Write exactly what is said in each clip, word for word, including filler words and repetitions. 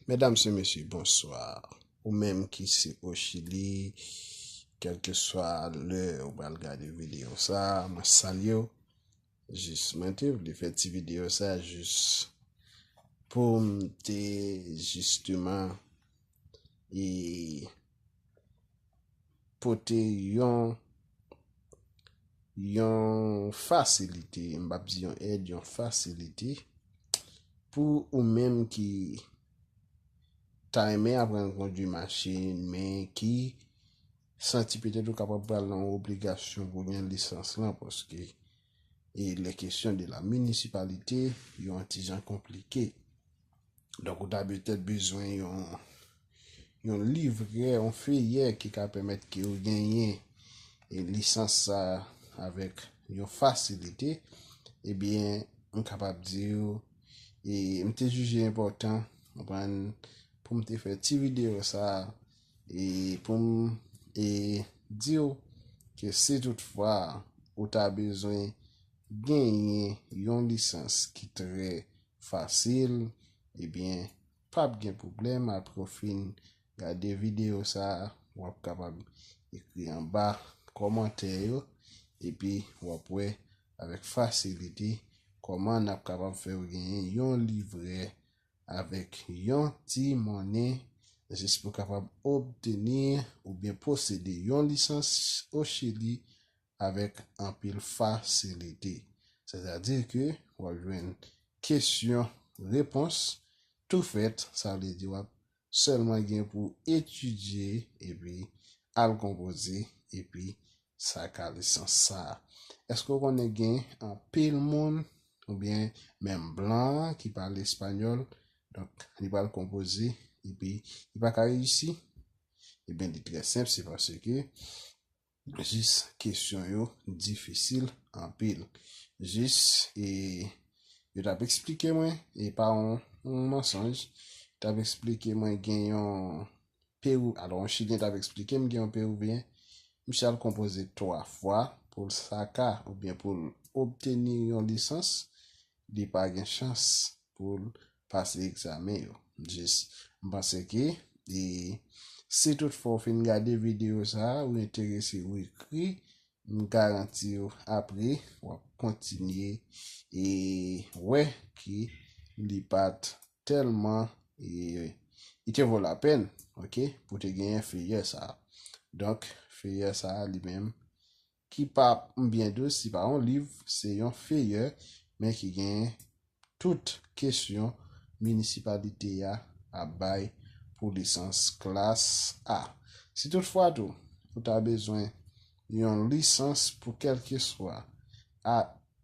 Medam e mesye, bonswa. Ou menm ki se o Chili, kèlkeswa lè ou pral gade videyo sa, mwen salye w. Jis mwen te vle fè ti videyo sa jis pou m te jisteman e pote yon yon fasilite, m p ap di yon èd, yon fasilite pou ou menm ki ta renmen aprann kondwi machin, men ki santi petèt ou kapab pral nan yon obligasyon pou gen lisans lan, paske e lè kesyon de la minisipalite, yo yon ti jan konplike. Donk, ou ta petèt bezwen yon, yon livrè, yon feyè ki ka pèmèt ke w genyen e lisans sa avèk yon fasilite. Ebyen, m kapab di w, e m te jije enpòtan, konprann, pou m te fè ti videyo sa, e pou m e di w ke si toutfwa ou ta bezwen genyen yon lisans ki trè fasil, ebyen, p ap gen pwoblèm. Apre w fin gade videyo sa, w ap kapab ekri anba kòmantè yo, epi w ap wè avèk fasilite kòman n ap kapab fè w genyen yon livrè avèk yon ti monnen, jis pou kapab obteni oubyen posede yon lisans o Chili avèk anpil fasilite. Sètadi ke w ap jwenn kesyon repons tou fèt, sa vle di w ap sèlman gen pou etidye epi al konpoze epi sa ka lisans sa. Èske w konnen gen anpil moun oubyen menm blan ki pale espanyòl, donk li pral konpoze epi li pa ka reyisi? Ebyen, li trè senp, se paske jis kesyon yo difisil anpil. Jis e yo t ap eksplike mwen, e pa yon, yon mansonj, t ap eksplike mwen gen yon Perou, alò yon Chilyen t ap eksplike m gen yon Peruvyen, misye al konpoze twa fwa pou l saka oubyen pou l obteni yon lisans, li pa gen chans pou l pase egzamen yo. Jis, m panse ke e si toutfwa w fin gade videyo sa a, ou enterese, ou ekri, m garanti w apre w ap kontinye e wè ke li pa t tèlman e li te vo lapèn, oke, pou te genyen feyè sa a. Donk, feyè sa a li menm ki pa, m byen di w, se pa yon liv, se yon feyè, men ki gen tout kesyon minisipalite a ap bay pou lisans klas A. Si toutfwa tou, ou ta bezwen yon lisans pou kèlkeswa A,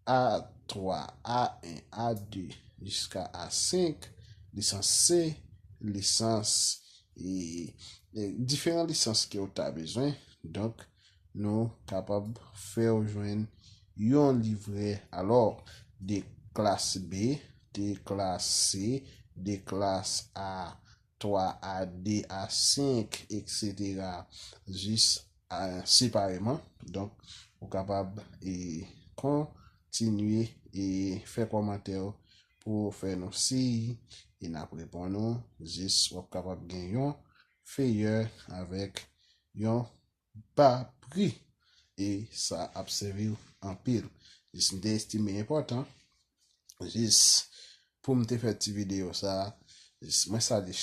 A twa, A en, A de, jiska A senk, lisans C, lisans, e, e diferan lisans ke w ta bezwen. Donk, nou kapab fè w jwenn yon livrè. Alò, de klas B, de klas C, de klas A twa, A de, A senk, etsetera, jis a, separeman. Donk, ou kapab e kontinye e fè kòmantè w pou w fè nou siy e n ap reponn ou. Jis w ap kapab gen yon feyè avèk yon ba pri e sa ap sèvi w anpil. Jis m te estime enpòtan, jis pou m te fè ti videyo sa a, jis mwen salye